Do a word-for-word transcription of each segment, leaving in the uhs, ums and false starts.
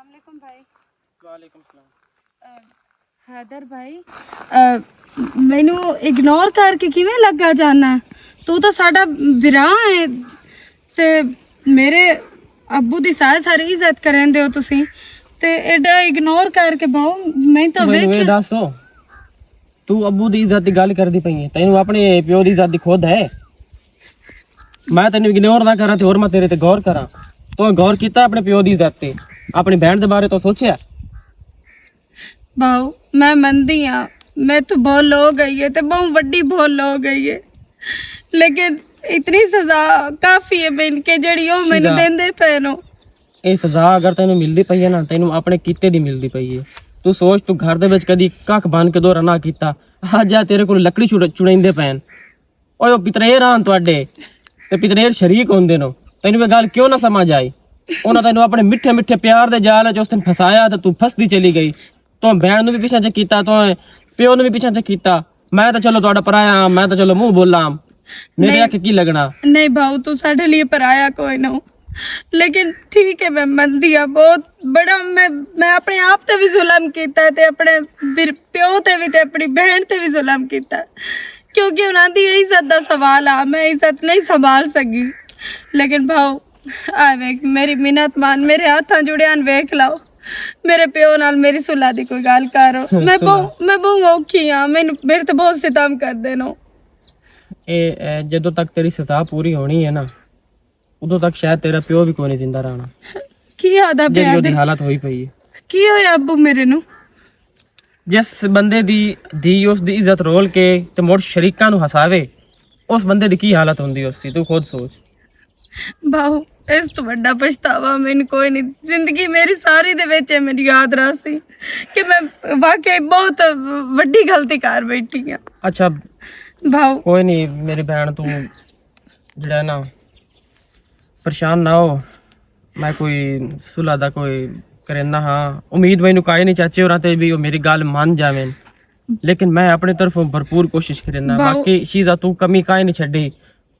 السلام علیکم بھائی۔ وعلیکم السلام۔ حیدر بھائی، مینوں اگنور کر کے کیویں لگا جانا؟ تو تو ساڈا بھرا ہے، تے میرے ابو دی ساری ساری عزت کرن دیو تسی، تے ایڈا اگنور کر کے بہو، میں تو ویکھ۔ دسو، تو ابو دی عزت دی گل کردی پئی ہے؟ تینوں اپنے پیو دی عزت دی خود ہے؟ میں تینوں اگنور نہ کراں تے ہور میں تیرے تے غور کراں؟ تو غور کیتا اپنے پیو دی عزت تے؟ اپنی بہن دے بارے تو سوچیا؟ باؤ، میں مندی ہاں، میں تو بہت لو گئی ہے تے بہت وڈی بہت لو گئی ہے، لیکن اتنی سزا کافی ہے بن کے جڑی او مینوں دیندے پے نو۔ اے سزا اگر تینوں ملدی پئی ہے نا، تینوں اپنے کیتے دی ملدی پئی ہے۔ تو سوچ، تو گھر دے وچ کدی ککھ بن کے دورہ نہ کیتا، اج آ تیرے کول لکڑی چھڑ- چھڑیندے پین۔ اوئے، او پتریر آن تہاڈے، تے پتریر شریک ہوندے نو۔ تینوں اے گل کیوں نہ سمجھ آئی؟ انہاں تینوں اپنے مٹھے مٹھے پیار دے جال وچ اس دن پھسایا تے تو پھسدی چلی گئی۔ تو بہن نو بھی پیچھے چ کیتا، تو پیو نو بھی پیچھے چ کیتا۔ میں تے چلو تہاڈا پرایا ہاں، میں تے چلو منہ بولاں۔ میرے نہیں۔ اکھ کی لگنا؟ نہیں بھاؤ، تو ساڈے لیے پرایا کوئی نہ ہو۔ لیکن ٹھیک ہے، میں مندی ہاں، بہت بڑا میں، میں اپنے آپ تے بھی ظلم کیتا ہے تے اپنے بر- پیو تے بھی تے اپنی بہن تے بھی ظلم کیتا ہے، کیونکہ انہاں دی عزت دا سوال آ، میں عزت نہیں سنبھال سکی۔ لیکن بھاؤ، آ ویکھ، میری منت مان، میرے ہاتھاں جڑیاں ویکھ لو، میرے پیو نال میری صلح دی کوئی گل کرو۔ میں بہت، میں بہت اوکھی ہاں، مینوں، میرے تے بہت ستم کردے نو۔ اے، اے، جدوں تک تیری سزا پوری ہونی ہے نا، ادوں تک شاید تیرا پیو بھی کوئی نہیں زندہ رہنا۔ کی آدا جیڑی پیا اوہدی دے؟ حالت ہوئی پئی ہے۔ کی ہویا ابو میرے نو؟ جس بندے دی دھی اس دی عزت رول کے تے مڑ شریکاں نو ہساوے، اس بندے دی کی حالت ہوندی اس سی، تو خود سوچ۔ باہو، اس تو وڈا پچھتاوا مین کوئی نہیں۔ زندگی میری ساری دے وچ ہے، میری یاد رہسی کہ میں واقعی بہت وڈی غلطی کر بیٹھی ہاں۔ اچھا، باہو۔ کوئی نہیں میری بہن، تو جڑا ہے نا، پریشان نہ ہو۔ میں کوئی صلح دا کوئی کرنا ہاں، امید مینوں کائے نہیں چاچے ہوراں تے بھی وہ میری گل مان جاویں، لیکن میں اپنی طرفوں بھرپور کوشش کرنا۔ باقی شیزا تو کمی کائے نہیں چھڈی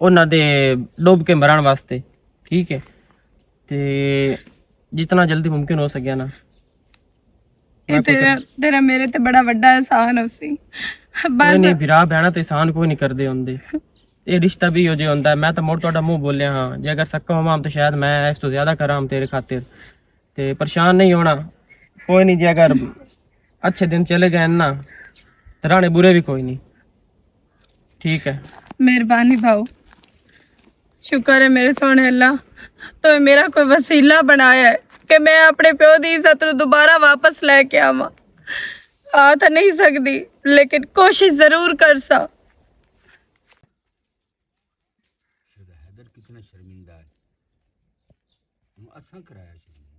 انہاں دے ڈوب کے مرن واسطے، ٹھیک ہے؟ تے جتنا جلدی ممکن ہو سکیا نا۔ اے تیرا، تیرا میرے تے بڑا وڈا احسان ہو سی۔ بس نہیں، بھرا بہنا تے احسان کوئی نہیں کردے ہوندے۔ اے رشتہ بھی ہو جے ہوندا ہے، میں تے مڑ تہاڈا منہ بولیا ہاں۔ جے اگر سکا ہوواں تے شاید میں اس تو زیادہ کراں تیرے خاطر۔ تے پریشان نہیں ہونا۔ کوئی نہیں، جے اگر اچھے دن چلے گئے نا، تے رانے برے بھی کوئی نہیں۔ ٹھیک ہے۔ مہربانی بھاؤ۔ شکر ہے میرے سونے اللہ، تو میرا کوئی وسیلہ بنایا ہے کہ میں اپنے پیو دی عزت نوں دوبارہ واپس لے کے آواں۔ آ تاں نہیں سکدی، لیکن کوشش ضرور کر سا۔ حیدر کتنا شرمندہ ہے۔ ہوں اساں کرایا شرمندہ۔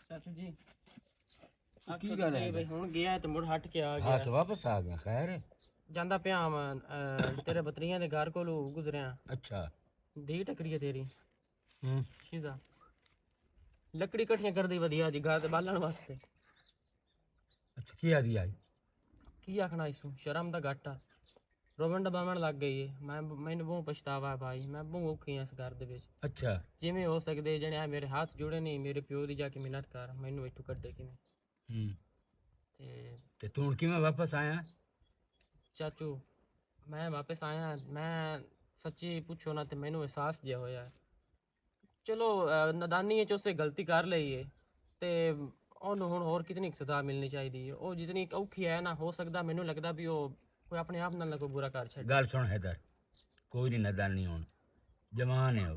چاچو جی، آکھو تے صحیح بھائی، ہن گیا تے مڑ ہٹ کے آ گیا۔ ہاتھ واپس آ گیا، خیر ہے؟ جاندا پیا ہاں، تیرے بتریاں دے گھر کولوں گزریا۔ اچھا۔ دھی ٹکری ہے تیری۔ ہوں۔ شیزا۔ لکڑی کٹھیاں کردی ودیا جی، گھر تے بالن واسطے۔ اچھا، کی آدھی آئی؟ کی آکھنا اس نوں؟ شرم دا گھاٹا۔ روون ڈباون لگ گئی ہے۔ میں، مینوں بہت پچھتاوا ہے بھائی، میں بہت اوکھی ہاں اس گھر دے وچ۔ اچھا۔ جویں ہو سکدے، جنے آ میرے ہاتھ جوڑے نہیں، میرے پیو دی جا کے منت کر، مینوں اتھوں کڈے کیویں۔ ہوں۔ تے تے تو ہن کیویں واپس آیا؟ چاچو، میں واپس آیا، میں سچی پوچھو نا تے مینوں احساس جیا ہویا ہے۔ چلو، آ، نادانی وچ اسے غلطی کر لئی ہے، تے اونوں ہن ہور کتنی کُ سزا ملنی چاہیدی ہے؟ او جتنی کُ اوکھی ہے نا، ہو سکدا، مینوں لگدا بھی او کوئی اپنے آپ نال نہ کوئی برا کر چھڈے۔ گل سن حیدر، کوئی نہیں نادانی ہن، جوان ہے او۔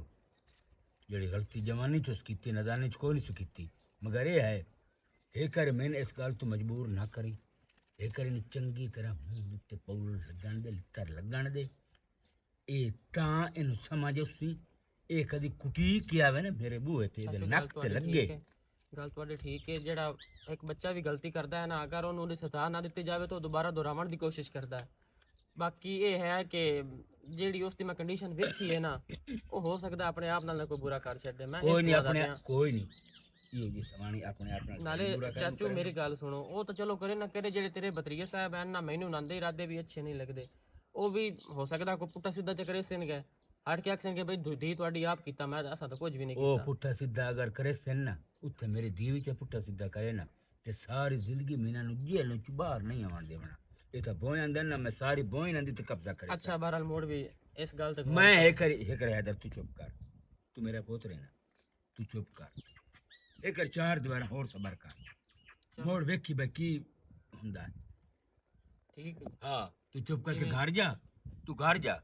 جیڑی غلطی جوانی چ اس کیتی، نادانی چ کوئی نہیں سو کیتی۔ مگر اے ہے، ایک کر میں اس گل تو مجبور نہ کریں، ایک کر اینوں چنگی طرح منہ تے پاؤڈر لگن دے، لتر لگن دے۔ اے تاں اینوں سمجھ اسی، اے کدی کٹی کیا وے نا میرے بوئے تے، ایدے نک تے لگے۔ گل تہاڈی ٹھیک ہے، جیڑا ایک بچہ بھی غلطی کردا ہے نا، اگر اونوں اودی سزا نہ دتی جاوے تو او دوبارہ دہراون دی کوشش کردا ہے۔ باقی اے ہے کہ جیڑی اس دی میں کنڈیشن ویکھی ہے نا، او ہو سکدا اپنے آپ نال نہ کوئی برا کر چھڈے۔ میں اس کوئی نہیں، اپنے کوئی نہیں۔ ایہو جی سوانی اپنے آپ نال نالے برا کر چاچو، میری گل سنو، او تاں چلو کرے نہ کرے، جیڑے تیرے بتریے صاحب ہیں نا، مینوں انہاں دے ارادے بھی اچھے نہیں لگدے۔ او بھی ہو سکدا کوئی پٹھا سیدھا چکرے سن گئے، ہٹ کے آکھسن کہ بھئی دھی تہاڈی آپ کیتا، میں اساں تاں کچھ بھی نہیں کیتا۔ او پٹھا سیدھا اگر کرے سن نا، اتھے میری دیوی تے پٹھا سیدھا کرے نا، تے ساری زندگی میں انہاں نوں جیل نوں چ باہر نہیں آون دیونا۔ یہ تاں بوئیں آندے نا، میں ساری بوئیں انہاں دی تے قبضہ کرے۔ اچھا، بہرحال موڑ بھی اس گل تے غور میں کر۔ ایک کر، ایک کر حیدر، تو چپ کر۔ تو میرا پوتر ہے نا، تو چپ کر۔ ایک کر چار دیوار اور صبر کر۔ چلو۔ موڑ ویکھی بے کی ہوندا ہے۔ ٹھیک ہے۔ ہاں، تو چپ کر کے جی۔ گھر جا، تو گھر جا۔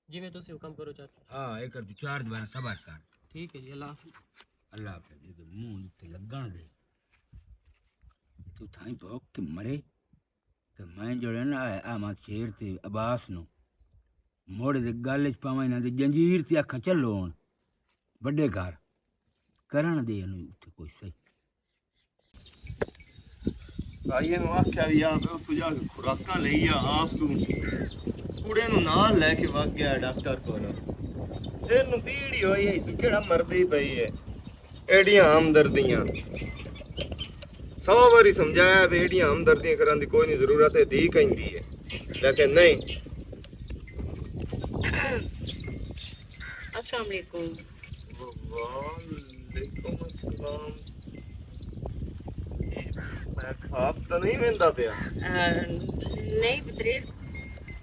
جی، میں تسی حکم کرو چاچو۔ ہاں، ایک کر تو چار دیوار صبر کر۔ ٹھیک ہے جی، اللہ حافظ۔ اللہ حافظ۔ یہ تو منہ تے لگن دے۔ تو تھائیں بھوک کے مرے۔ تے میں جڑے نا احمد شیر تے عباس نو مڑ دے گل وچ پاواں، انہاں دے جنجیر تے آکھاں چلو ہن وڈے گھر کرن دے انہوں اتھے کوئی صحیح۔ بھائی نو آکھیا وی آ، پہ اتھوں جا کے خوراکاں لئی آ، آپ تو کڑے نو نال لے کے وگ گیا ڈاکٹر کول۔ سر نو پیڑی ہوئی ہے، سو کیڑا مردی پئی ہے۔ ایڈیاں ہمدردیاں۔ سو واری سمجھایا بھی ایڈیاں ہمدردیاں کرن دی کوئی نہیں ضرورت ہے، دی کہیں دی ہے، لیکن نہیں۔ السلام علیکم۔ وعلیکم السلام۔ میں خواب تو نہیں ویندا پیا؟ آ، نہیں پترے،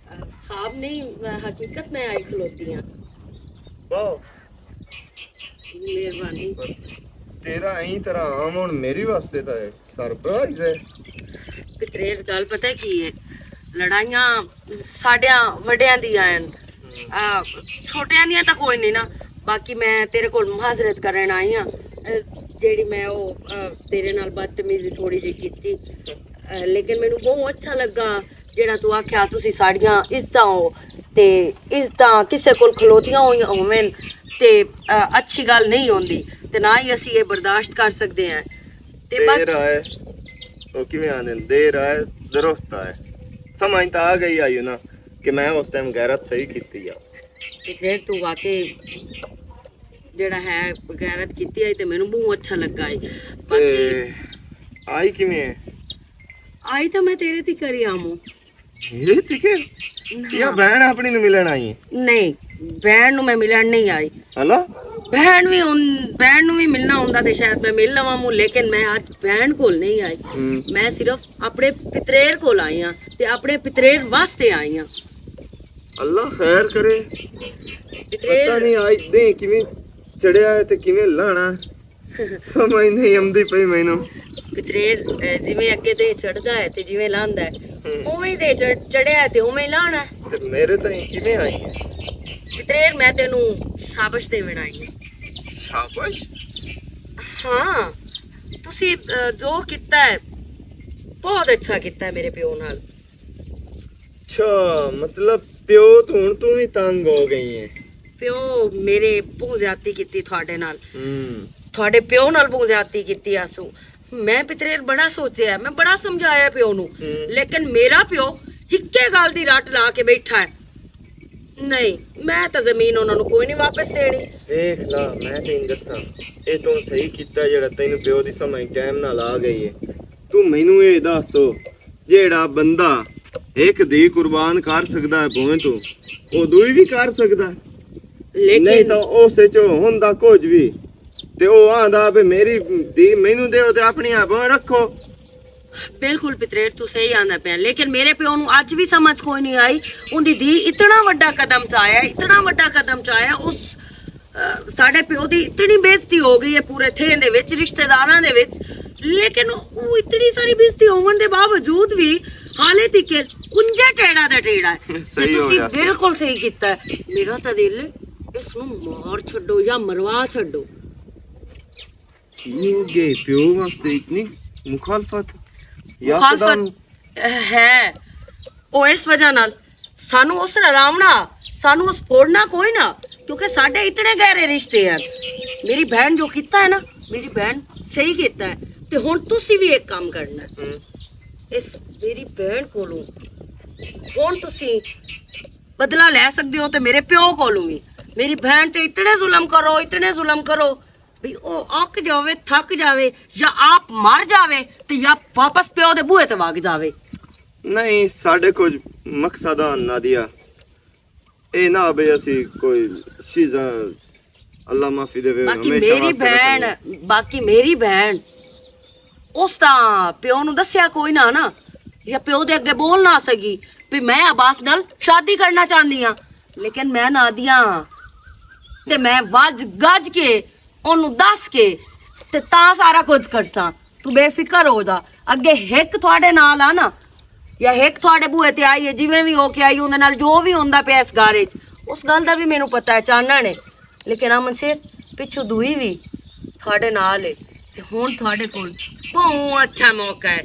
آ، خواب نہیں، آ، حقیقت میں آئی کھلوتی ہاں۔ واہ۔ مہربانی۔ تیرا این طرح آمن میری واسطے تاں ایک سرپرائز ہے۔ پترے، گل پتہ کی ہے؟ لڑائیاں ساڈیاں وڈیاں دیاں ہن۔ آ، چھوٹیاں دیاں تاں کوئی نہیں نا۔ باقی میں تیرے کول معذرت کرن آئی ہاں، آ، جیڑی میں او، آ، تیرے نال بدتمیزی تھوڑی جی کیتی۔ آ، لیکن مینوں بہت اچھا لگا جیڑا تو آکھیا تسی ساڈیاں عزتاں ہو، تے عزتاں کسے کول کھلوتیاں ہوئیاں ہوون تے، آ، اچھی گل نہیں ہوندی، تے نہ ہی اسی یہ برداشت کر سکدے ہیں۔ تے بس دیر آئے، او کیویں آندے نے، دیر آئے، درست آئے۔ سمجھ تاں آ گئی آئی نا کہ میں اس ٹائم غیرت صحیح کیتی آ۔ تے پھر تو واقعی جڑا ہے غیرت کیتی آئی تے مینوں بہت اچھا لگا ہے۔ تے باقی آئی کیویں ہے؟ آئی تاں میں تیرے تے کری آمو۔ میرے تے کہ؟ نہ۔ یا بہن اپنی نوں ملن آئی ہے؟ نہیں، بہن نوں میں ملن نہیں آئی۔ ہلا؟ بہن بھی ان، بہن نوں بھی ملنا ہوندا تے شاید میں مل لواں موں، لیکن میں اج بہن کول نہیں آئی۔ ہم۔ میں صرف اپنے پتریر کول آئی ہاں تے اپنے پتریر واسطے آئی ہاں۔ اللہ خیر کرے۔ پتریر پتہ نہیں اج دے کیویں چڑھیا ہے تے کیویں لانا۔ سمجھ نہیں آمدی پئی مینوں۔ پتریر، اے، جویں اگے تے چڑھدا ہے تے جویں لاندا ہے، ہم۔ اوویں تے چڑھ-، چڑھیا ہے تے اوویں لانا ہے۔ تے میرے تائیں کیویں آئی ہے؟ پتریر، میں تینوں شابش دیون آئی ہاں۔ شابش؟ ہاں، تسی، اے، جو کیتا ہے، بہت اچھا کیتا ہے میرے پیو نال۔ اچھا، مطلب پیو تو ہن تو بھی تنگ ہو گئی ہے؟ پیو میرے بہت زیادتی کیتی تھوڑے نال۔ ہم۔ تھوڑے پیو نال بہت زیادتی کیتی آسو۔ میں پتریر بڑا سوچیا، میں بڑا سمجھایا پیو نو، ہم۔ لیکن میرا پیو ہکے گل دی رٹ لا کے بیٹھا ہے۔ نہیں، میں تاں زمین انہاں نوں کوئی نہیں واپس دینی۔ دیکھ لا، میں تینوں دساں، اے تو صحیح کیتا جڑا تینوں پیو دی سمجھ ٹائم نال آ گئی ہے۔ تو مینوں اے دس، جیڑا بندہ ایک دی قربان کر سکدا ہے بھویں تو، او دوئی بھی کر سکدا ہے۔ لیکن نہیں تاں اس وچ ہوندا کچھ بھی۔ تے او آندا بھی میری دی مینوں دیو تے اپنی آپ رکھو۔ بالکل پتریر، تو صحیح آندا پیا، لیکن میرے پیو نوں اج بھی سمجھ کوئی نہیں آئی۔ اوندی دی اتنا وڈا قدم چایا، اتنا وڈا قدم چایا، اس، آ، ساڈے پیو دی اتنی بےعزتی ہو گئی ہے پورے تھے دے وچ، رشتہ داراں دے وچ، لیکن او اتنی ساری بےعزتی ہون دے باوجود بھی حالے تک کنجا ٹیڑا دا ٹیڑا ہے۔ تے صحیح ہو تسی گیا سی۔ بالکل صحیح کیتا ہے۔ میرا تاں دل ہے، اس نوں مار چھڈو یا مروا چھڈو۔ کیوں گئے پیو واسطے اتنی مخالفت؟ یا مخالفت خدا نو؟ ہے۔ او اس وجہ نال سانو اس رلاونا، سانو اس پھوڑنا کوئی نہ، کیونکہ ساڈے اتنے گہرے رشتے ہیں۔ میری بہن جو کیتا ہے نا، میری بہن صحیح کیتا ہے۔ تے ہن تسی بھی ایک کام کرنا ہے۔ ہم۔ اس میری بہن کولوں ہن تسی بدلہ لے سکدے ہو تے میرے پیو کولوں بھی۔ میری بہن تے اتنے ظلم کرو، اتنے ظلم کرو، بھی او اک جاوے، تھک جاوے، یا آپ مر جاوے تے یا واپس پیو دے بوئے تے وگ جاوے۔ نہیں، ساڈے کچھ مقصد آن نہ دیا۔ اے نہ بھی اسی کوئی چیزاں اللہ معافی دے، باقی ہمیشہ میری واسطے رکھنا۔ بہن، باقی میری بہن، اس تا پیو نو دسیا کوئی نہ نا، یا پیو دے اگے بول نہ سکی بھی میں عباس نال شادی کرنا چاہندی ہاں۔ لیکن میں نادیہ ہاں، تے میں وج گج کے، اونوں دس کے، تے تاں سارا کچھ کرساں۔ تو بے فکر ہو جا۔ اگے ہک تھوڑے نال آ نا، یا ہک تھوڑے بوئے تے آئی ہے، جویں وی ہو کے آئی، اوندے نال جو وی ہوندا پیا اس گھر وچ، اس گل دا وی مینوں پتہ ہے، چانن ہے۔ لیکن امن سر، پچھو دوئی وی تھوڑے نال ہے۔ تے ہن تھوڑے کول بہوں اچھا موقع ہے۔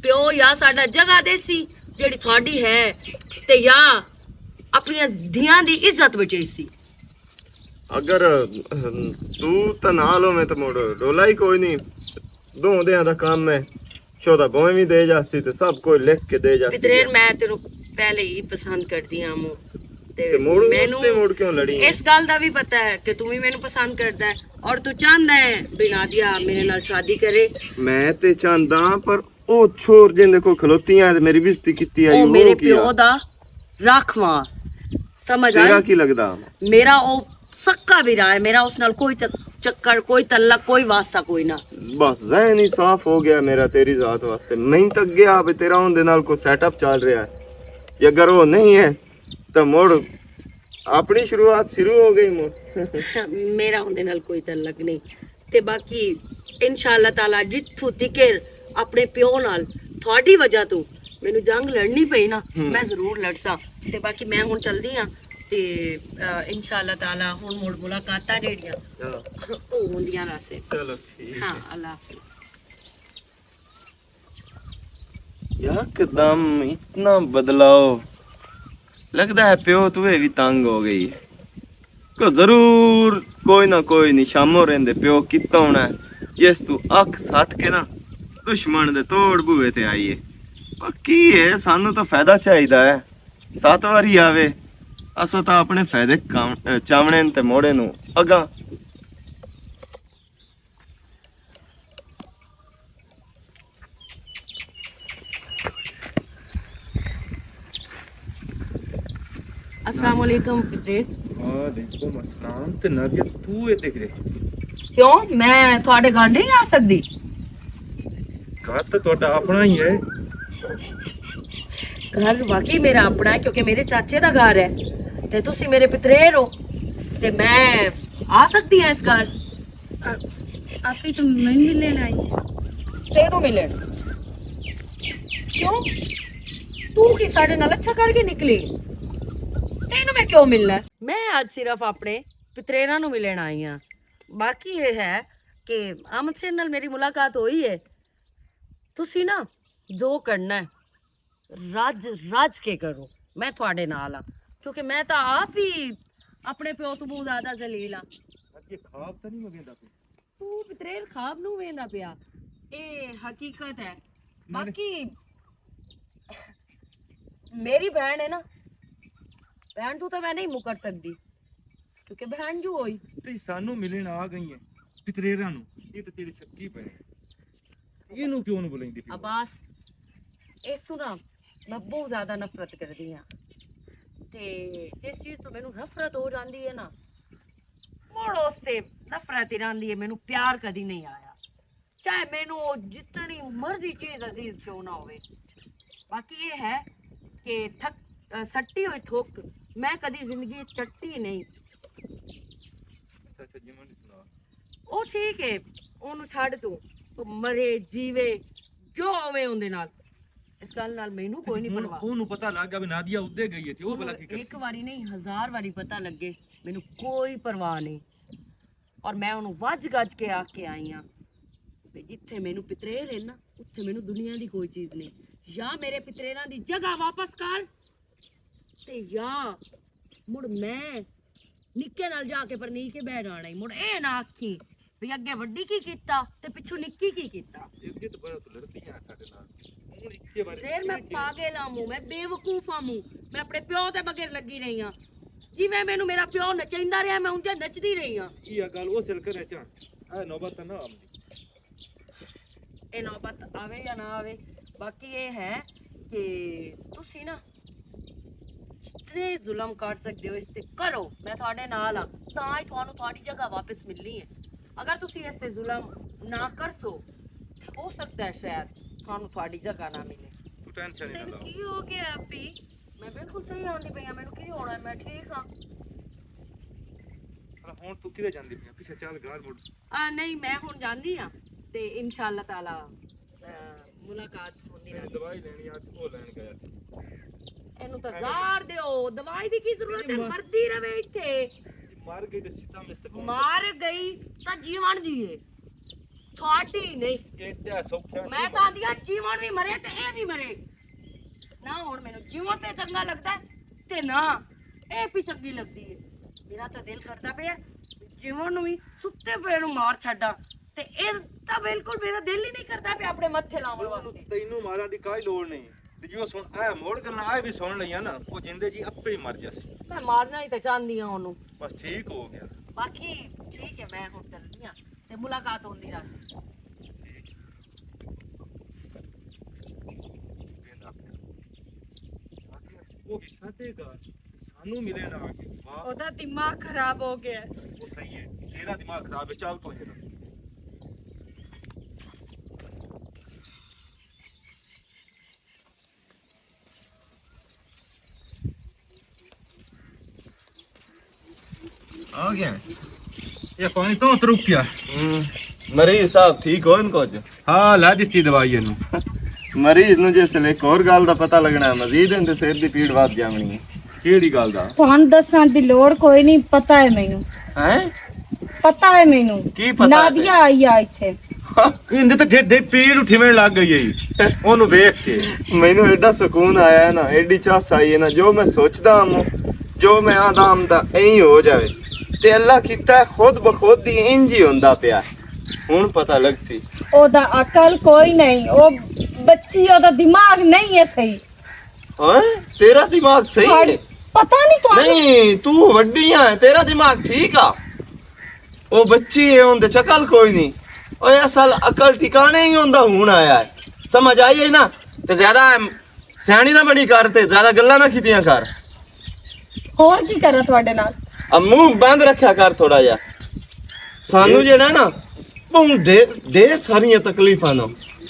پیو یا ساڈا جگہ دیسی جیڑی تھوڑی ہے، تے یا اپنی دھیاں دی عزت بچیسی۔ اگر، اہم، تو تے نال ہوویں تے مڑ رولا ہی کوئی نہیں۔ دو دیاں دا کام ہے۔ شودا بویں وی دے جاسی تے سب کوئی لکھ کے دے جاسی۔ پتریر، میں تینوں پہلے ہی پسند کردی ہاں مو۔ تے تے مڑ اس مینوں تے مڑ کیوں لڑی ہے؟ اس گل دا بھی پتہ ہے کہ تو بھی مینوں پسند کردا ہے اور تو چاہندا ہے بھی نادیہ میرے نال شادی کرے۔ میں تے چاہندا ہاں، پر او چھور جن دے کو کھلوتی ہیں تے میری بےزتی کیتی آئی، او وہ میرے کیا؟ پیو دا رکھواں، سمجھ آئی؟ تیرا کی لگدا؟ میرا او سکا بھی رہا ہے، میرا اس نال کوئی چک-، چکر، کوئی تعلق، کوئی واسطہ، کوئی نہ۔ بس ذہن ہی صاف ہو گیا میرا تیری ذات واسطے۔ میں تک گیا بھی تیرا اون دے نال کوئی سیٹ اپ چل رہا ہے۔ یا اگر وہ نہیں ہے تو مڑ اپنی شروعات شروع ہو گئی مڑ۔ میرا اون دے نال کوئی تعلق نہیں۔ تے باقی انشاءاللہ تعالیٰ جتھوں تکر اپنے پیو نال تھوڑی وجہ تو مینوں جنگ لڑنی پئی نا، ہم۔ میں ضرور لڑساں۔ تے باقی میں ہن چلدی ہاں۔ تے، آ، انشاءاللہ تعالیٰ ہن مڑ ملاقاتاں جیڑیاں، ہاں۔ او ہوندیاں رہسن۔ چلو، ٹھیک ہاں، ہے۔ اللہ حافظ۔ یکدم اتنا بدلاؤ، لگدا ہے پیو تو اے وی تنگ ہو گئی ہے۔ کو ضرور کوئی نہ کوئی نشامو رہندے پیو کیتا ہونا ہے، جس تو اکھ ساتھ کے نا دشمن دے توڑ بوئے تے آئی ہے۔ پر کی ہے، سانو تو فائدہ چاہیدا ہے، سات واری آوے، اساں تو اپنے فائدے کام-، اے، چاونے تے موڑے نو اگاں۔ السلام علیکم فطرت۔ وعلیکم السلام۔ تے نادیہ، تو اے دیکھ رہے؟ کیوں، میں تھوڑے گھر نہیں آ سکدی؟ گھر تے تہاڈا اپنا ہی ہے۔ گھر واقعی میرا اپنا ہے، کیونکہ میرے چاچے دا گھر ہے تے تسی میرے پتریر ہو، تے میں آ سکدی ہاں اس گھر۔ آ-، آپ ہی تو میں ملن آئی۔ تینوں ملن؟ کیوں؟ تو کی ساڈے نال اچھا کر کے نکلی؟ تینوں میں کیوں ملنا ہے؟ میں اج صرف اپنے پتریراں نوں ملن آئی ہاں۔ باقی یہ ہے کہ آمد شیر نال میری ملاقات ہوئی ہے۔ تسی نا جو کرنا ہے، رج رج کے کرو، میں تھوڑے نال ہاں، کیونکہ میں تاں آپ ہی اپنے پیو تو بہت زیادہ ذلیل ہاں۔ اج یہ خواب تاں نہیں ویندا پیا؟ تو پتریر خواب نو ویندا پیا، اے حقیقت ہے۔ باقی میری بہن ہے نا، بہن تو تے میں نہیں مکر سکدی، کیونکہ بہن جو ہوئی۔ تے سانو ملن آ گئی ہے پتریراں نو، یہ تے تیرے شکی پے۔ یہ نو کیوں نو بلائیں دی پی؟ عباس، اس تو نا میں بہت زیادہ نفرت کردی ہاں۔ تے جس چیز تو مینوں نفرت ہو جاندی ہے نا، مڑ اس تے نفرت ہی رہندی ہے، مینوں پیار کدی نہیں آیا۔ چاہے مینوں او جتنی مرضی چیز عزیز کیوں نہ ہوئے۔ باقی یہ ہے کہ تھک-، سٹی ہوئی تھوک میں کدی زندگی چٹی نہیں۔ اچھا، اچھا، جیون دی سنا۔ او ٹھیک ہے، اونوں چھڈ تو، او مرے جیوے، جو ہووے اوندے نال، اس گل نال مینوں کوئی نہیں پرواہ۔ اونوں پتہ لگ گیا بھی نادیہ ادے گئی ہے تے او بھلا کی کرسی؟ ایک واری نہیں، ہزار واری پتہ لگے، مینوں کوئی پرواہ نہیں۔ اور میں اونوں وج گج کے آ کے آئی ہاں، بھی جتھے مینوں پتریر ہے نا، اتھے مینوں دنیا دی کوئی چیز نہیں۔ یا میرے پتریراں دی جگہ واپس کر، تے یا مڑ میں نکے نال جا کے پرنی کے بہ جانا ہی۔ مڑ اے نہ آکھی بھی اگے وڈی کی کیتا تے پچھوں نکی کی کیتا۔ اگے تو بڑا تو لڑدی آ ساڈے نال۔ ہن اکے بارے پھر میں پاگل آ موں، میں بے وقوف آ موں، میں اپنے پیو دے مگر لگی رہی ہاں۔ جی میں مینوں میرا پیو نچیندا رہیا، میں اونجا نچدی رہی ہاں۔ یہ گل اس ول کرے چاں، اے نوبت نہ آوندی۔ اے نوبت آوے یا نہ آوے، باقی اے ہے کہ تسی نا جتنے ظلم کر سکتے ہو، اس تے کرو۔ میں تھوڑے نال ہاں، تاں ہی تھانوں تھوڑی جگہ واپس ملنی ہے۔ اگر تسی اس تے ظلم نہ کرسو، تے ہو سکتا ہے شاید تھانوں تھوڑی جگہ نہ ملے۔ تو ٹینشن ہی نہ تینوں لو۔ کی ہو گیا اپی؟ میں بالکل صحیح آندی پئی ہاں، مینوں کی ہونا ہے، میں ٹھیک ہاں۔ پر ہن تو کدھر جاندی پئی ا؟ پیچھے چل، گھر مڑ۔ آ، نہیں، میں ہن جاندی ہاں تے انشاءاللہ تعالی، آ، ملاقات ہوندی میں رہسی۔ دوائی لینی آ، تے او لین گیا سی۔ اینوں تے ایویں زار دیو، دوائی دی کی ضرورت ہے؟ مر- مردی رہے ایتھے۔ مر گئی تے ستم اس تے کون؟ مر گئی تاں جیون دی ہے، تھوڑی نہیں۔ ایڈا سوکھا میں نہیں تاں آندی آ، جیون بھی مرے تے اے بھی مرے۔ نہ ہن مینوں جیون تے چنگا لگدا ہے، تے نہ اے بھی چنگی لگدی ہے۔ میرا تاں دل کردا پیا جیون نوں وی ستے پے نوں مار چھڈاں۔ تے اے تاں بالکل میرا دل ہی نہیں کردا پیا اپنے متھے لاون واسطے۔ تینوں مارن دی کوئی لوڑ نہیں۔ تے جو سن، اے موڑ گلاں اے بھی سن لئیاں نا، او جیندے جی اپے ہی مر جاسی۔ میں مارنا ہی تے چاہندی ہاں اونوں۔ بس ٹھیک ہو گیا۔ باقی ٹھیک ہے، میں ہن چلدی ہاں۔ تے ملاقات ہوندی رہسی۔ وہ بھی ساڈے گھر سانو ملے نہ آ کے۔ واہ۔ اودا دماغ خراب ہو گیا ہے۔ وہ صحیح ہے، تیرا دماغ خراب ہے، چل تو یہاں۔ آ گیا۔ یہ پانی تو ترک گیا۔ ہوں۔ مریض صاحب ٹھیک ہو ان کو جو؟ ہاں، لا دیتی دوائی انہوں۔ مریض نو جس لے ایک اور گل دا پتہ لگنا ہے، مزید ان دے سر دی پیڑ واد جاونی ہے۔ کیڑی گل دا؟ تہانوں دسن دی لوڑ کوئی نہیں، پتہ ہے مینوں۔ ہیں؟ پتہ ہے مینوں۔ کی پتہ ہے؟ نادیہ آئی آ ایتھے۔ ہاں، اندے تے ڈھے ڈھے پیڑ اٹھیویں لگ گئی ہے۔ اونوں ویکھ کے مینوں ایڈا سکون آیا ہے نا، ایڈی چس آئی ہے نا، جو میں سوچدا ہاں، جو میں آندا ہاں، دا اینج ہو جاوے۔ تے اللہ کیتا ہے، خود بخود دی اینج ہی ہوندا پیا ہے۔ ہن پتہ لگ سی۔ او دا عقل کوئی نہیں، او بچی، او دا دماغ نہیں ہے صحیح۔ ہاں، تیرا دماغ صحیح ہے۔ پتہ نہیں تو نہیں، تو وڈی ہے، تیرا دماغ ٹھیک آ۔ او بچی ہے، اون دے چکل کوئی نہیں۔ اوے اصل عقل ٹھکانے ہی ہوندا ہون آیا ہے۔ سمجھ آئی ہے نا؟ تے زیادہ سیانی نہ بنی کر، تے زیادہ گلاں نہ کیتیاں کر۔ اور کی کراں تہاڈے نال؟ اب منہ بند رکھیا کر تھوڑا جہا۔ سانو جیڑا نا، بہوں ڈھیر، ڈھیر ساریاں تکلیفاں نا۔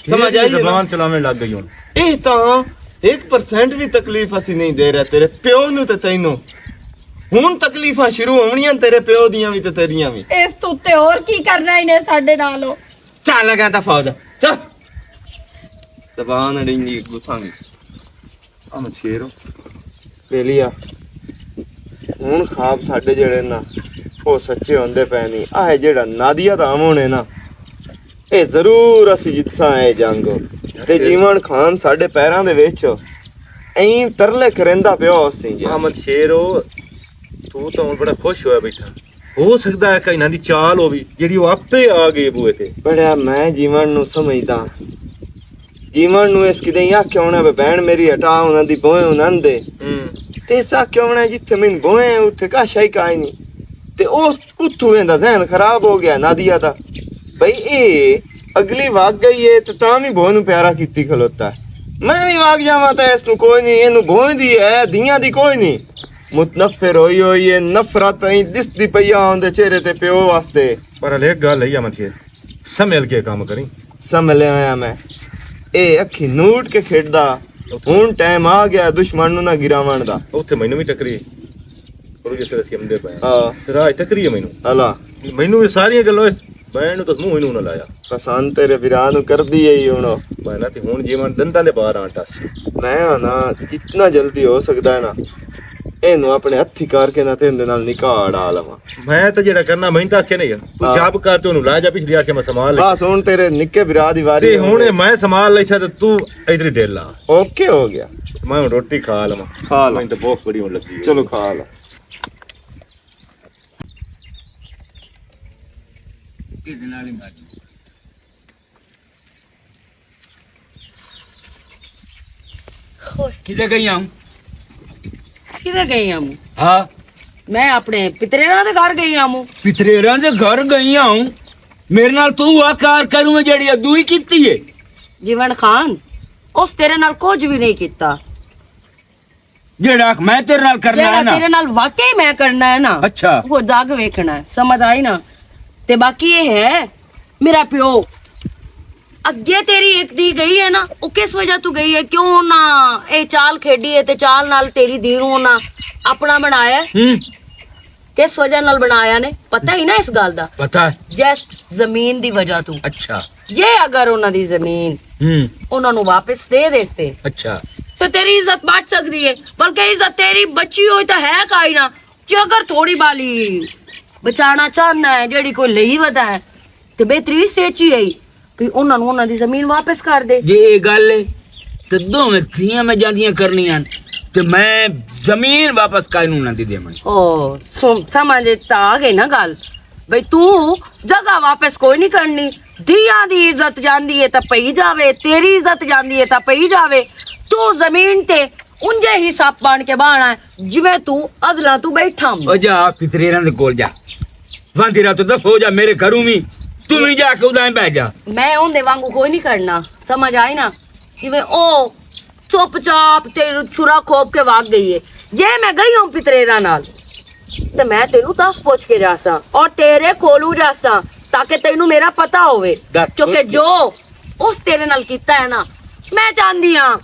سمجھ آئی ہے نا؟ زبان چلاویں لگ گئی ہن۔ اے تاں ایک پرسینٹ بھی تکلیف اسی نہیں دے رہے تیرے پیو نو تے تینوں۔ ہن تکلیفاں شروع ہونیاں تیرے پیو دیاں وی تے تیریاں وی۔ اس تو تے اور کی کرنا انہیں ساڈے نال؟ چل لگا تا فوج۔ چل۔ زبان اڑیں گی گساں وی۔ احمد شیر۔ ویلیا۔ ہن خواب ساڈے جڑے نا، او سچے ہوندے پے نہیں۔ آہ جڑا نادیہ دا آون ہے نا، اے ضرور اسی جتساں اے جنگ۔ تے جیون خان ساڈے پیراں دے وچ ایں ترلے کریندا پیا ہوسی جی۔ احمد شیر، او تو تاں ہن بڑا خوش ہویا بیٹھا۔ ہو سکدا ہے کہ انہاں دی چال ہووی، جیڑی او آپے آ گئے بوئے تے۔ بڑا میں جیون نو سمجھدا۔ جیون نو اس کدے آکھیا ہونا، "بے بہن میری ہٹا انہاں دی بوئے انہاں دے۔" ہوں۔ تے اس آکھیا ہونا، "جتھے میں بوئے ہیں، اتھے کاشا ہی کائے نہیں۔" تے او اتھوں ایندا ذہن خراب ہو گیا نادیہ دا۔ بھئی اے اگلی وگ گئی ہے تے تاں وی بوئے نو پیارا کیتی کھلوتا ہے۔ میں وی وگ جاواں تے اس نو کوئی نہیں، اینو بوئے دی ہے، دیاں دی کوئی نہیں۔ متنفر ہوئی ہوئی ہے، نفرت ایں دسدی پئی آ اوندے چہرے تے پیو واسطے۔ پر ہلے ایک گل ہے، متھیے سنبھل کے کام کریں۔ سنبھلے ہویا میں۔ اے اکھی نوٹ کے کھیڈدا، ہن ٹائم آ گیا دشمن نوں نہ گراون دا۔ اوتھے مینوں وی ٹکری، پر جس ویلے سیمدے پئے ہاں۔ راہ ٹکری ہے مینوں۔ اللہ۔ مینوں یہ ساریاں گلاں اس بہن نوں تو منہ ہی نوں نہ لایا۔ پسند تیرے بھرا نوں کر دی ہے ہی ہن۔ میں نہ تے ہن جیون دنداں دے باہر آن ٹاسی۔ میں ہاں نا، جتنا جلدی ہو سکدا ہے نا، اینوں اپنے ہتھی کر کے نہ تے اندے نال نکاح اڑا لواں۔ میں تے جیڑا کرنا، میں تے آکھیا نہیں۔ تو ہاں۔ جاب کر تے اونوں لا جا، پچھلی آکھیا میں سنبھال لے۔ بس ہن تیرے نکے بھرا دی واری تے ہن ہے۔ میں سنبھال لے سا تے تو ادھر ہی ڈیل لا۔ اوکے ہو گیا۔ میں ہن روٹی کھا لواں۔ کھا لو۔ میں تے بھوک بڑی ہون لگی ہے۔ چلو کھا لو۔ کدھر گئی ہوں؟ کدھر گئی ہوں؟ ہاں۔ میں اپنے پتریراں دے گھر گئی ہوں۔ پتریراں دے گھر گئی ہوں؟ میرے نال تو آ کار کروں جڑی ادو ہی کیتی ہے۔ جیون خان، اس تیرے نال کچھ بھی نہیں کیتا۔ جیڑا میں تیرے نال کرنا ہے نا۔ تیرے نال واقعی میں کرنا ہے نا۔ اچھا۔ وہ جاگ ویکھنا ہے، سمجھ آئی نا؟ تے باقی یہ ہے، میرا پیو اگے تیری ایک دی گئی ہے نا، وہ کس وجہ تو گئی ہے؟ کیوں نہ اے چال کھیڈی ہے تے چال نال تیری دی نوں نہ اپنا بنایا ہے؟ ہوں۔ کس وجہ نال بنایا نے؟ پتہ ہی نا اس گل دا۔ پتہ ہے۔ جسٹ زمین دی وجہ تو۔ اچھا۔ جے اگر انہاں دی زمین ہوں۔ انہاں نوں واپس دے دیتے اچھا۔ تو تیری عزت بچ سکدی ہے، بلکہ عزت تیری بچی ہوئی تو ہے کائی نہ۔ جے اگر تھوڑی بالی بچانا چاہنا ہے، جیڑی کوئی لئی ودا ہے، تے بہتری اس اچ ہی آئی کہ انہاں نوں انہاں دی زمین واپس کر دے۔ جے اے گل ہے تے دوویں دھیاں میں جاندیاں کرنیاں تے میں زمین واپس کر نوں نہ دی دیواں۔ او، سم-، سمجھ تے آ گئی نا گل؟ بھئی تو جگہ واپس کوئی نہیں کرنی۔ دھیاں دی عزت جاندی ہے تاں پئی جاوے، تیری عزت جاندی ہے تاں پئی جاوے۔ تو زمین تے انجے ہی سپ بن کے باہنا ہے، جویں تو ازلاں تو بیٹھا ہوں۔ او جا، پتریراں دے کول جا۔ واندی رات دفع ہو جا میرے گھروں وی۔ تو وی جا کے ادائیں بہ جا۔ میں اوندے وانگو کوئی نہیں کرنا، سمجھ آئی نا؟ جویں او چپ چاپ تے چھرا کھوپ کے واگ گئی ہے۔ جے میں گئی ہوں پتریراں نال، تے میں تینوں دس پوچھ کے جاساں اور تیرے کولوں جاساں، تاکہ تینوں میرا پتہ ہووے۔ دس پوچھ کیونکہ کے۔ جو اس تیرے نال کیتا ہے نا، میں چاہندی ہاں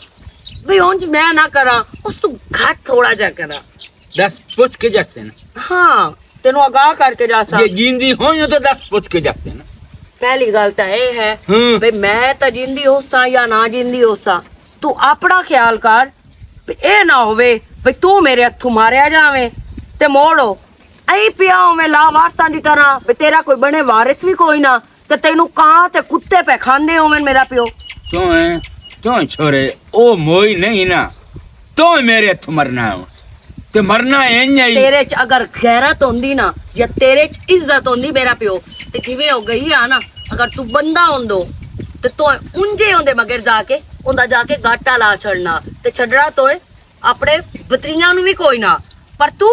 بھی انج میں نہ کراں، اس تو گھٹ تھوڑا جا کراں۔ دس پوچھ کے جاسے نا۔ ہاں، تینوں آگاہ کر کے جاساں۔ یہ جیندی ہوئی ہو تو دس پوچھ کے جاسے نا۔ پہلی گل تاں اے ہے ہوں۔ بھی میں تاں جیندی ہوساں یا نہ جیندی ہوساں، تو اپنا خیال کر، بھی اے نہ ہووے بھی تو میرے ہتھوں ماریا جاویں تے موڑو ایں پیا ہوویں لا وارثاں دی طرح، بھی تیرا کوئی بنے وارث وی کوئی نہ، تے تینوں کاں تے کتے پہ کھاندے ہوون میرا پیو۔ کیوں ہے؟ کیوں ہے چھوڑے؟ او موئی نہیں نا، تو میرے ہتھ مرنا ہے۔ تے مرنا ہے انج ہی۔ تیرے چ اگر غیرت ہوندی نا، یا تیرے چ عزت ہوندی میرا پیو، تے جویں ہو گئی آ نا، اگر تو بندہ ہوندو، تے تو انجے ہوندے مگر جا کے، اوندا جا کے گاٹا لا چھڑنا، تے چھڑنا توئے اپنے بتریاں نوں وی کوئی نہ۔ پر تو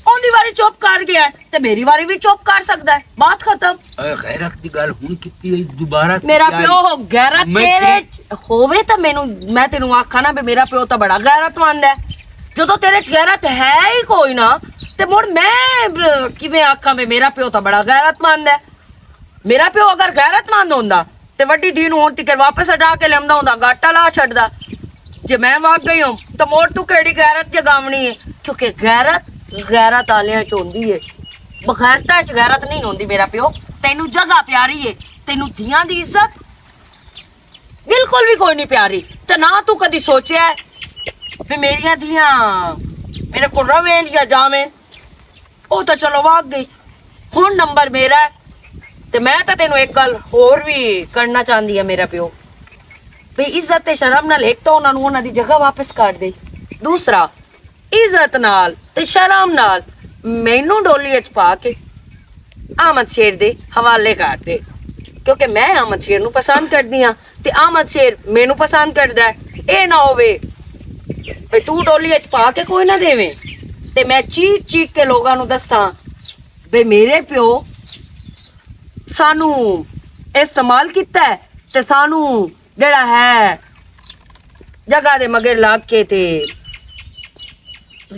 اوندی واری چپ کر گیا ہے، تے میری واری وی چپ کر سکدا ہے۔ بات ختم۔ اے غیرت دی گل ہن کیتی ہے، دوبارہ میرا کیا پیو ہو غیرت میں تیرے چ ہووے تاں مینوں، میں تینوں آکھاں نا بھی میرا پیو تاں بڑا غیرت مند ہے۔ جدوں تیرے چ غیرت ہے ہی کوئی نہ، تے مڑ میں، ب-، کیویں آکھاں بھی میرا پیو تاں بڑا غیرت مند ہے۔ میرا پیو اگر غیرت مند ہوندا، تے وڈی دھی نوں ہن تکر واپس ہٹا کے لیاندا ہوندا، گاٹا لا چھڈدا۔ جے میں وگ گئی ہوں، تے مور تو کیڑی غیرت جگاونی ہے؟ کیونکہ غیرت، غیرت آلیاں چ ہوندی ہے۔ بغیرتاں چ غیرت نہیں ہوندی میرا پیو۔ تینوں جگہ پیاری ہے، تینوں دھیاں دی عزت بالکل بھی کوئی نہیں پیاری۔ تے نہ تو کدی سوچیا ہے بھی میریاں دھیاں میرے کول رہویں یا جاویں؟ او تاں چلو واگ گئی، ہن نمبر میرا ہے۔ تے میں تاں تینوں ایک گل ہور وی کرنا چاہندی ہاں میرا پیو، بھئی عزت تے شرم نال ایک تاں انہاں نوں انہاں دی جگہ واپس کر دے، دوسرا عزت نال تے شرم نال مینوں ڈولی اچ پا کے احمد شیر دے حوالے کر دے، کیونکہ میں احمد شیر نوں پسند کردی ہاں۔ تے احمد شیر مینوں پسند کردا ہے۔ اے نہ ہووے بھئی تو ڈولی اچ پا کے کوئی نہ دیویں، تے میں چیک چیک کے لوگاں نوں دساں بھئی میرے پیو سانوں استعمال کیتا ہے، تے سانوں جڑا ہے جگہ دے مگر لگ کے تے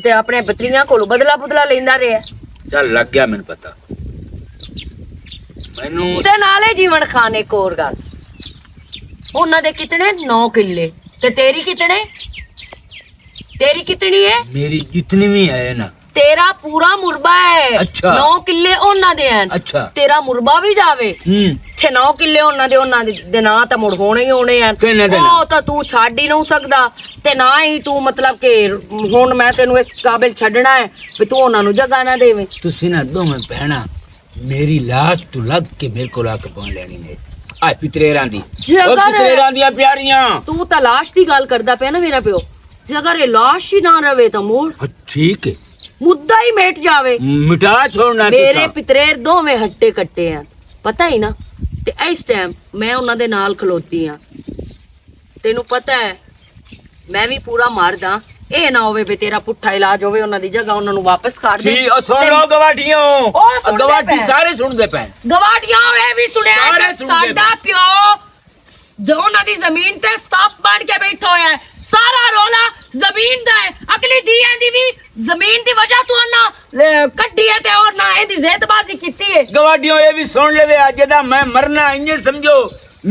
تے اپنے بتریاں کولوں بدلہ بدلہ لیندا رہیا۔ چل، لگ گیا مینوں پتہ۔ مینوں تے نالے جیون خان، ایک اور گل، انہاں دے کتنے؟ نو کلے۔ تے تیری کتنے؟ تیری کتنی ہے؟ میری جتنی بھی ہے نا۔ تیرا پورا مربع ہے۔ اچھا۔ نو کلے انہاں دے ہیں۔ اچھا۔ تیرا مربع بھی جاوے۔ ہوں۔ تے نو کلے انہاں دے، انہاں دے، دے ناں تے مڑ ہونے ہی ہونے ہیں۔ کہنے دے نا۔ او تاں تو چھڈ ہی نہیں سکدا۔ تے نہ ہی تو مطلب کہ ہن میں تینوں اس قابل چھڈنا ہے کہ تو انہاں نوں جگہ نہ دیویں۔ تسی نہ دوویں بہناں میری لاش تو لگ کے میرے کول آ کے بن لینی ہے۔ آئے پتریراں دی۔ جی او اگر پتریراں دیاں پیاریاں۔ تو تاں لاش دی گل کردا پیا نا میرا پیو۔ جے اگر یہ لاش ہی نہ رہے تاں موڑ ہاں، ٹھیک ہے۔ مدعا ہی مٹ جاوے۔ مٹا چھوڑنا ہے میرے تساں۔ پتریر دوویں ہٹے کٹے ہیں، پتہ ہی نا۔ تے اس ٹائم میں انہاں دے نال کھلوتی ہاں۔ تینوں پتہ ہے، میں وی پورا مرد ہاں۔ اے نہ ہووے بے تیرا پٹھا علاج ہووے، انہاں دی جگہ انہاں نوں واپس کر دے۔ جی، او سن لو گواٹیوں۔ او سن دے گواٹی پے۔ سارے سن دے پے۔ گواٹیاں، اے وی سنیا سارے کہ سن دے ساڈا پے۔ پیو جو انہاں دی زمین تے سپ بن کے بیٹھا ہویا ہے، سارا رولا زمین دا ہے۔ اگلی دی ایندی وی زمین دی وجہ تو نہ، اے، کڈی ہے تے اور نہ ایندی زیت بازی کیتی ہے۔ گواڈیوں، اے وی سن لوے، اج دا میں مرنا، انج سمجھو،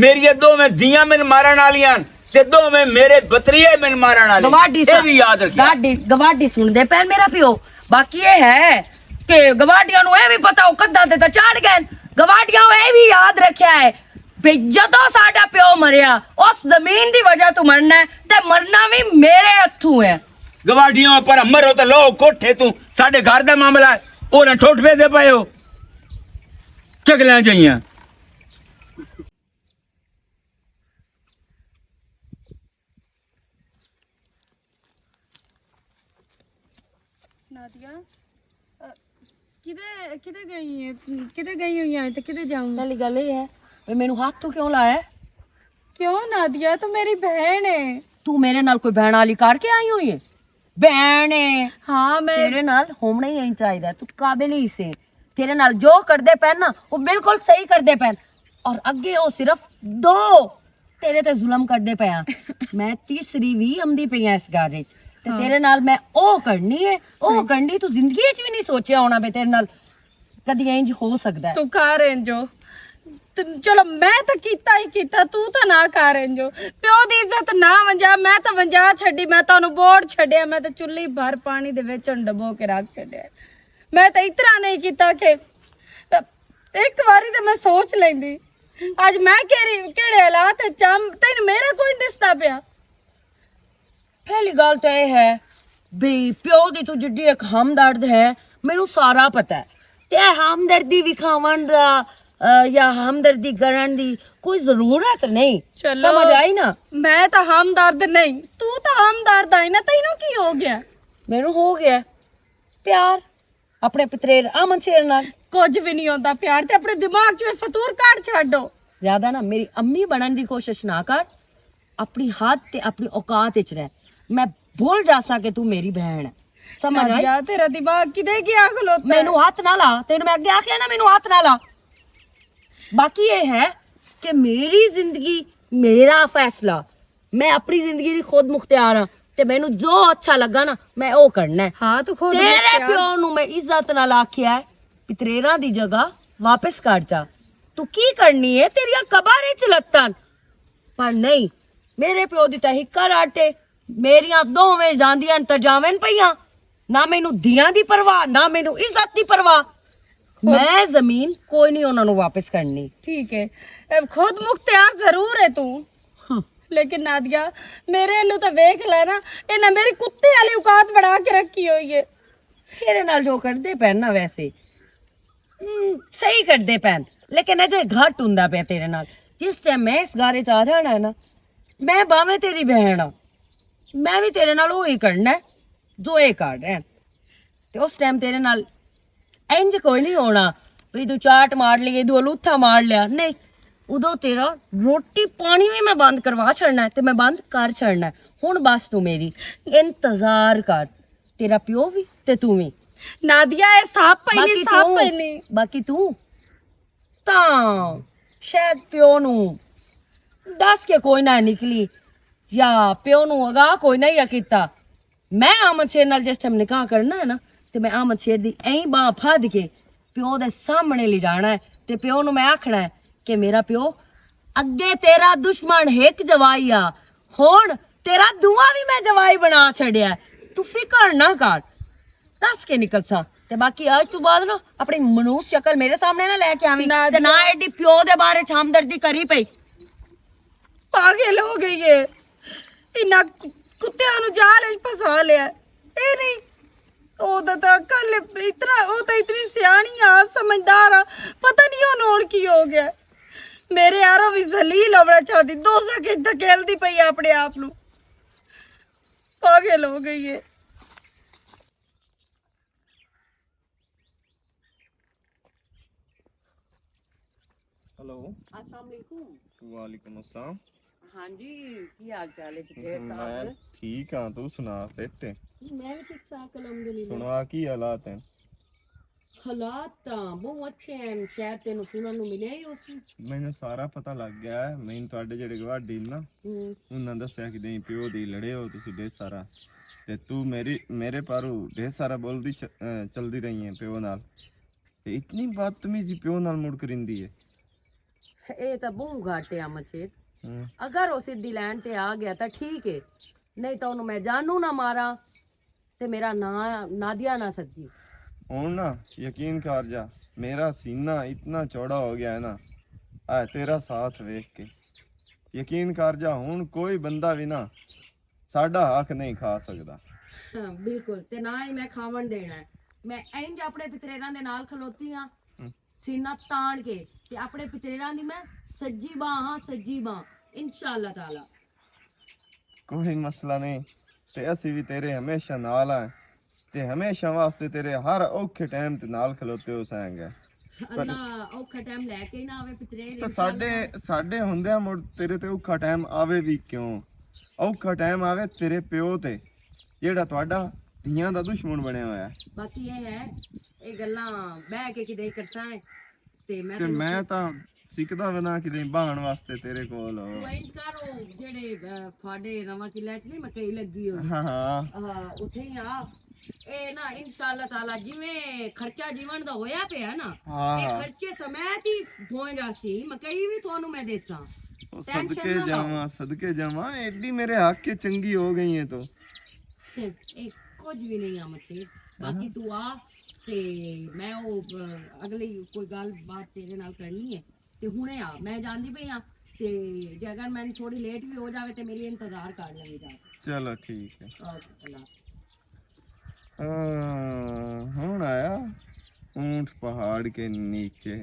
میری دوویں دیاں من مارن والیاں تے دوویں میرے بتریے من مارن والے۔ گواڈی اے سا-، وی یاد رکھیا۔ گواڈی، گواڈی سن دے پین میرا پیو۔ باقی اے ہے کہ گواڈیاں نوں اے وی پتہ او کداں تے تے چڑھ گئے۔ گواڈیاں اے وی یاد رکھیا ہے۔ بھی جدوں ساڈا پیو مریا، اس زمین دی وجہ تو مرنا ہے، تے مرنا وی میرے ہتھوں ہے۔ گواڈیاں پر مرو تے لو کوٹھے تو، ساڈے گھر دا معاملہ ہے، او نہ ٹھوٹ پے دے پئے ہو۔ چگلیاں جائیاں۔ نادیہ، اہ، کدے، کدے گئی ہے؟ کدے گئی ہوئی ہے تے کدے جاؤں؟ پہلی گل اے ہے، اے مینوں ہاتھ تو کیوں لایا ہے؟ کیوں نادیہ، تو میری بہن ہے۔ تو میرے نال کوئی بہن والی کر کے آئی ہوئی ہے؟ بہن ہے۔ ہاں، میں تیرے نال ہومنا ہی نہیں چاہیدا، تو قابل ہی سے۔ تیرے نال جو کردے پین نا، وہ بالکل صحیح کردے پین۔ اور اگے وہ صرف دو تیرے تے ظلم کردے پیا۔ میں تیسری وی آمدی پئی آں اس گھر وچ۔ تے ہاں۔ تیرے نال میں او کرنی ہے، او صحیح۔ کرنی تو زندگی وچ وی نہیں سوچیا ہونا پے تیرے نال کدی انج ہو سکدا ہے۔ تو کر انجو۔ تو چلو میں تو کیتا ہی کیتا، تو تو نہ کر انجو۔ پیو دی عزت نہ ونجا، میں تو ونجا چھڈی، میں تانوں بورڈ چھڈیا، میں تو چلی بھر پانی دے وچ ڈبو کے رکھ چھڈیا۔ میں تو اتنا نہیں کیتا کہ ایک واری تے میں سوچ لیندی۔ اج میں کہڑی، کہڑے حالات وچ آں، تینوں میرا کوئی دسدا پیا؟ پہلی گل تے اے ہے بھی پیو دی تو جڈی ایک ہمدرد ہے، مینوں سارا پتہ ہے۔ تے اے ہمدردی وکھاون دا، اے، یا ہمدردی کرن دی کوئی ضرورت نہیں۔ چلو، سمجھ آئی نا؟ میں تاں ہمدرد نہیں، تو تاں ہمدرد آئی نا، تینوں کی ہو گیا؟ مینوں ہو گیا پیار۔ اپنے پتریر آمن شیر نال۔ کچھ بھی نہیں ہوتا پیار تے، اپنے دماغ چوں اے فطور کاٹ چھڈو۔ زیادہ نا میری امی بنن دی کوشش نہ کر، اپنی حد تے اپنی اوقات وچ رہ۔ میں بھول جاساں کہ تو میری بہن ہے۔ سمجھ آئی؟ نادیہ، تیرا دماغ کدے گیا کھلوتا ہے؟ مینوں ہاتھ نہ لا، تینوں میں اگے آکھیا نا، مینوں ہاتھ نہ لا۔ باقی یہ ہے کہ میری زندگی، میرا فیصلہ، میں اپنی زندگی دی خود مختار ہاں، تے مینوں جو اچھا لگا نا، میں او کرنا ہے۔ ہاں، تو خود تیرے مختار۔ پیو نوں میں عزت نال آکھیا ہے، پتریراں دی جگہ واپس کر جا۔ تو کی کرنی ہے؟ تیریاں قبر وچ لتن۔ پر نہیں، میرے پیو دی تاں ہکا راٹے، میریاں دوویں جاندیاں تے جاون پئیاں۔ نہ مینوں دیاں دی پرواہ، نہ مینوں عزت دی پرواہ۔ میں زمین کوئی نہیں انہاں نوں واپس کرنی۔ ٹھیک ہے، اے خود مختار ضرور ہے تو۔ ہاں۔ لیکن نادیہ، میرے لو تے ویکھ لے نا، انہاں میری کتے والی اوقات بنا کے رکھی ہوئی ہے۔ تیرے نال جو کردے پین نا ویسے، ہم، صحیح کردے پین، لیکن اجے گھٹ ہوندا پیا تیرے نال۔ جس ٹائم میں اس گھر وچ آ جانا ہے نا، میں باویں تیری بہن ہاں، میں بھی تیرے نال وہی کرنا ہے جو اے کر رہے ہیں۔ تے اس ٹائم تیرے نال انج کوئی نہیں ہونا، بھی تو چاٹ مار لئی، دو لوتھا مار لیا، نہیں۔ ادو تیرا روٹی پانی بھی میں بند کروا چھڑنا ہے، تے میں بند کر چھڑنا ہے۔ ہن بس تو میری انتظار کر، تیرا پیو بھی تے تو بھی۔ نادیہ، اے سب پئی نہیں، باقی سب تو، پئی نہیں۔ باقی تو تاں شاید پیو نوں دس کے کوئی نہ نکلی، یا پیو نوں آگاہ کوئی نہ یا کیتا۔ میں آمد شیر نال جس ٹائم نکاح کرنا ہے نا، تے میں آمد شیر دی ایں باں پھد کے پیو دے سامنے لے جانا ہے، تے پیو نوں میں آکھنا ہے کہ میرا پیو، اگے تیرا دشمن ہک جوائی آ، ہن تیرا دواں وی میں جوائی بنا چھڈیا ہے۔ تو فکر نہ کر، دس کے نکل سا۔ تے باقی اج تو بعد نا اپنی منوس شکل میرے سامنے نہ لے کے آویں۔ نہ تے نہ ایڈی پیو دے بارے چ ہمدردی کری پئی۔ پاگل ہو گئی ہے۔ انہاں ک-، کتیاں نوں جال وچ پھسا لیا ہے۔ اے نہیں، او دا تاں عقل اتنا، او تاں اتنی سیانی آ، سمجھدار آ، پتہ نہیں انہوں ہن کی ہو گیا۔ میرے یارو وی ذلیل ہونا چاہتی، دوزخ وچ دھکیل دی پئی اپنے آپ نوں۔ پاگل ہو گئی ہے۔ ہیلو۔ السلام علیکم۔ وعلیکم السلام۔ ہاں جی، کی حال چال ہے؟ خیر صاحب؟ میں ٹھیک ہاں، تو سنا، فٹ ہے؟ میں بھی ٹھیک ٹھاک، الحمدللہ۔ سنا، کی حالات ہیں؟ حالات تاں بہت اچھے ہیں، شاید تینوں سنن نوں ملیا ہی ہوسی۔ مینوں سارا پتہ لگ گیا ہے۔ میں تہاڈے جڑے گواڈی نا، ہوں۔ انہاں دسیا کہ دیں پیو دی لڑے ہو تسی ڈھیر سارا، تے تو میری، میرے پارو ڈھیر سارا بولدی چ-، اے، چلدی رہی ہے پیو نال۔ تے اتنی بدتمیزی پیو نال مڑ کریندی ہے۔ اے تاں بہوں گھاٹے آ مچھیر۔ ہوں۔ اگر او سدھی لین تے آ گیا تاں ٹھیک ہے، نہیں تاں اونوں میں جانوں نہ ماراں تے میرا ناں نادیا نہ سدی۔ ہن نا، یقین کر جا، میرا سینہ اتنا چوڑا ہو گیا ہے نا، اے تیرا ساتھ ویکھ کے۔ یقین کر جا، ہن کوئی بندہ وی نا ساڈا حق نہیں کھا سکدا۔ ہاں، بالکل، تے نہ ہی میں کھاون دینا ہے۔ میں انج اپنے پتریراں دے نال کھلوتی ہاں، ہم۔ سینہ تان کے، تے اپنے پتریراں دی میں سجی باں ہاں، سجی باں، انشاءاللہ تعالی۔ کوئی مسئلہ نہیں، تے اسی بھی تیرے ہمیشہ نال ہیں، تے ہمیشہ واسطے تیرے ہر اوکھے ٹائم تے نال کھلوتے ہو سائیں گے۔ اللہ اوکھا ٹائم لے کے ہی نہ آوے پترے، تے انشاءاللہ۔ ساڈے، ساڈے ہوندیاں مڑ تیرے تے اوکھا ٹائم آوے بھی کیوں؟ اوکھا ٹائم آوے تیرے پیو تے، جیڑا تہاڈا دھیاں دا دشمن بنیا ہویا ہے۔ باقی یہ ہے، یہ گلاں بہ کے کدے کرساں ہے۔ تے میں تے تینوں میں تاں سکھدا ونا کدے بہن واسطے تیرے کول ہو۔ تو انج کر، او جڑے، اہ، تھوڑے رواں قلعے چ نہیں مکئی لگی ہوئی؟ ہاں، ہاں۔ ہاں، اتھے ہی آ۔ اے نا، انشاءاللہ تعالی، جویں خرچہ جیون دا ہویا پیا نا، ہاں، اے ہاں۔ خرچے سمیت ہی پہنچ جاسی، مکئی بھی تھانوں میں دیساں۔ او ٹینشن صدقے نہ لو۔ جاواں، صدقے جاواں، ایڈی میرے حق کے چنگی ہو گئی ہے تو۔ اے کچھ بھی نہیں آ مچھیر، باقی ہاں۔ تو آ، تے میں او، اگلی کوئی گل بات تیرے نال کرنی ہے۔ تے ہنے آ، میں جاندی پئی آں۔ تے جے اگر میں تھوڑی لیٹ بھی ہو جاوے تے میری انتظار کر لیں جا۔ چلو ٹھیک ہے۔ اوکے، اللہ حافظ۔ ہاں، ہن آیا اونٹ پہاڑ کے نیچے۔